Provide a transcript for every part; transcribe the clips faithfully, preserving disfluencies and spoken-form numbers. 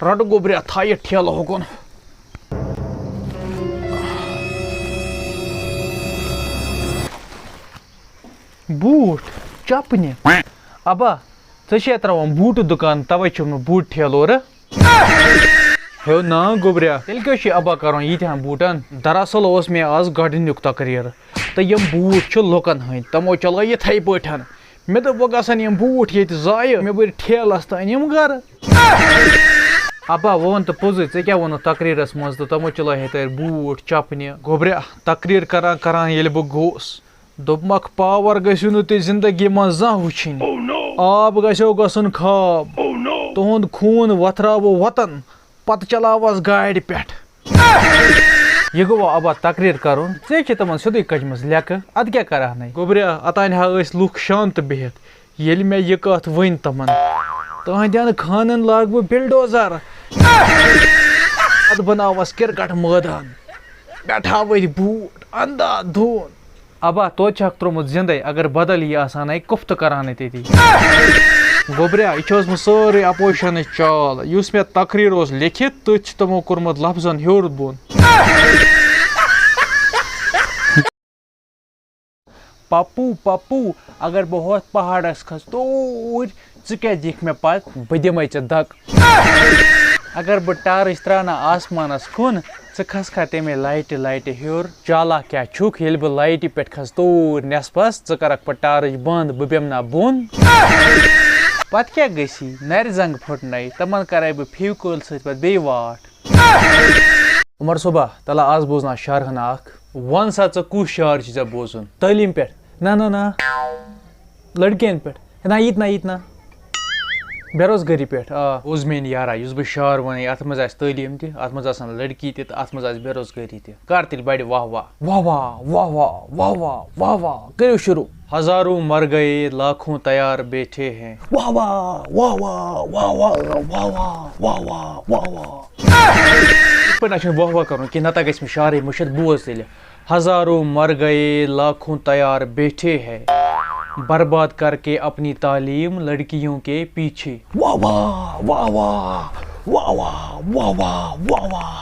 رَٹہٕ گوٚبریا، تھایہِ ٹھیلہٕ ہُکُن۔ بوٗٹھ، چپنہِ۔ ابا، ژےٚ چھے تراوان بوٗٹہٕ دُکان، توے چھُم نہٕ بوٗٹہٕ ٹھیلہٕ اورٕ۔ ہے نا گوٚبریا، تیٚلہِ کیٛاہ چھُے ابا کران ییٖتہن بوٗٹن؟ دراصل اوس مےٚ آز گۄڈٕنیُک تقریر، تہٕ یِم بوٗٹھ چھِ لُکن ہٕنٛدۍ، تِمو چلٲے یِتھے پٲٹھۍ۔ مےٚ دوٚپ، وۄنۍ گژھن یِم بوٗٹھ ییٚتہِ ضایہِ، مےٚ بٔرۍ ٹھیلس تہٕ أنِم گرٕ۔ ابا، وۄنۍ وَن تہٕ پوٚزُے، ژےٚ کیٛاہ ووٚنُتھ تقریرس منٛز تہٕ تِمو چلٲے ہے تَتہِ بوٗٹھ، چپنہِ؟ گوٚبریا، تقریر کران کران ییٚلہِ بہٕ گوٚوس، دوٚپمَکھ، پاور گٔژھِو نہٕ تُہۍ زندگی منٛز زانٛہہ وٕچھِنۍ۔ آب گژھیو گژھُن خاب۔ تُہُنٛد خوٗن وۄتھراوو وطن، پتہٕ چلاوس گاڑِ پٮ۪ٹھ۔ یہِ گوٚوا ابا تقریر کرُن؟ ژےٚ چھِ تِمن سیوٚدُے کٔجمٕژ لیکہٕ، ادٕ کیٛاہ کرہنَے؟ گوٚبریا، اتانۍ ہا ٲسۍ لُکھ شانتہٕ بِہِتھ، ییٚلہِ مےٚ یہِ کتھ ؤنۍ تِمن۔ تُہنٛدٮ۪ن خانن لاگہٕ بہٕ بلڈوزر۔ اتھ بناوس کرکٹ مٲدان۔ پٮ۪ٹھاوٕتھۍ بوٗٹھ، اندھا دھون۔ ابا، توتہِ چھکھ ترومُت زندے، اگر بدل یی آسان ہے، کُفتہٕ کران ہے تیٚتی۔ گوٚبریا، یہِ چھِ ٲسمٕژ سٲرٕے اپوزیشنٕچ چال۔ یُس مےٚ تقریر اوس لیکھِتھ، تٔتھۍ چھِ تِمو کوٚرمُت لفظن ہیوٚر بۄن۔ پپو، پپو، اگر بہٕ ہۄتھ پہاڑس کھسہٕ توٗرۍ، ژٕ کیٛاہ دِکھ مےٚ پتہٕ؟ بہٕ دِمے ژےٚ دگ۔ اگر بہٕ ٹارٕچ تراونہٕ آسمانس کُن، ژٕ کھسکھا تمے لایٹہِ لایٹہِ ہیوٚر؟ چالاک کیٛاہ چھُکھ، ییٚلہِ بہٕ لایٹہِ پٮ۪ٹھ کھسہٕ توٗرۍ نٮ۪صفس، ژٕ کرکھ پتہٕ ٹارٕچ بند، بہٕ بیٚہمہٕ نا بۄن؟ پتہٕ کیٛاہ گژھی؟ نرِ زنٛگ پھُٹنے، تِمن کرے بہٕ فیوکول سۭتۍ پتہٕ بیٚیہِ واٹھ۔ عمر صٲبا، تَلہ آز بوزناو شعر ہنا اکھ۔ وَن سا، ژےٚ کُس شعر چھُے ژےٚ بوزُن؟ تعلیٖم پٮ۪ٹھ؟ نہ، نہ، نہ۔ لڑکین پٮ۪ٹھ؟ نہ، یہِ تہِ نہ، یہِ تہِ نہ۔ بے روزگٲری پٮ۪ٹھ، آ۔ بوز میٲنۍ یارا، یُس بہٕ شعر وَنَے، اَتھ منٛز آسہِ تعلیٖم تہِ، اَتھ منٛز آسَن لڑکی تہِ تہٕ اَتھ منٛز آسہِ بے روزگٲری تہِ۔ کر تیٚلہِ بڑِ واہ واہ۔ واہ واہ، واہ واہ، واہ واہ، واہ واہ۔ کٔرِو شروع۔ ہزاروں مر گئے، لاکھوں تیار بیٹھے ہیں۔ واہ واہ، واہ واہ، واہ واہ، واہ واہ، واہ واہ، واہ واہ۔ یِتھ پٲٹھۍ نہ چھُنہٕ واہ واہ کرُن کینٛہہ، نتہٕ گژھِ مےٚ شعرٕے مٔشِتھ۔ بوز تیٚلہِ۔ ہزاروں مر گئے، لاکھوں تیار بیٹھے ہیں، برباد کر کے اپنی تعلیم لڑکیوں کے پیچھے۔ واہ واہ، واہ واہ، واہ واہ، واہ واہ، واہ واہ۔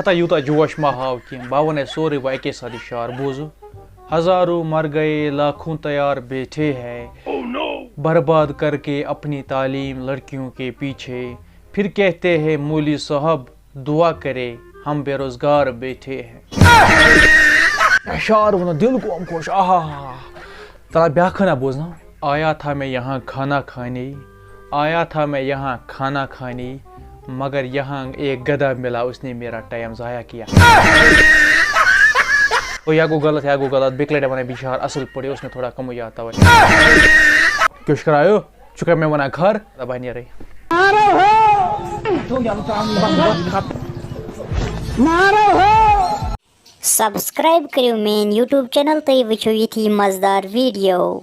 ہتا یوٗتاہ جوش ما ہاو کینٛہہ، بہٕ وَنَے سورُے وۄنۍ اَکے ساتہٕ یہِ شعر، بوٗزِو۔ ہزاروں مر گئے، لاکھوں تیار بیٹھے ہیں، برباد کر کے اپنی تعلیم لڑکیوں کے پیچھے۔ پھر کہتے ہیں مولوی صاحب دعا کرے، ہم بے روزگار بیٹھے ہیں۔ شعر وَنو، دِل گوم خۄش، آہا۔ تَلہ بیٛاکھ ہنا بوزناو۔ آیا تھا میں یہاں کھانا کھانے، آیا تھا میں یہاں کھانا کھانے، مگر یہاں ایک گدا ملا، اس نے میرا ٹائم ضائع کیا۔ او، یا گوٚو غلط، یا گوٚو غلط، بیٚکہِ لٹہِ وَنَے بہٕ شعر اَصٕل پٲٹھۍ، یہِ اوس مےٚ تھوڑا کَمٕے یاد، تَوَے۔ کیٛاہ چھُ کران یہِ؟ ژٕ چھُکھا مےٚ وَنان خر؟ دَپان نیرَے۔ سبسکرائب کٔرِو میٲنۍ YouTube channel تہٕ وٕچھِو یِتھی مزٕدار video۔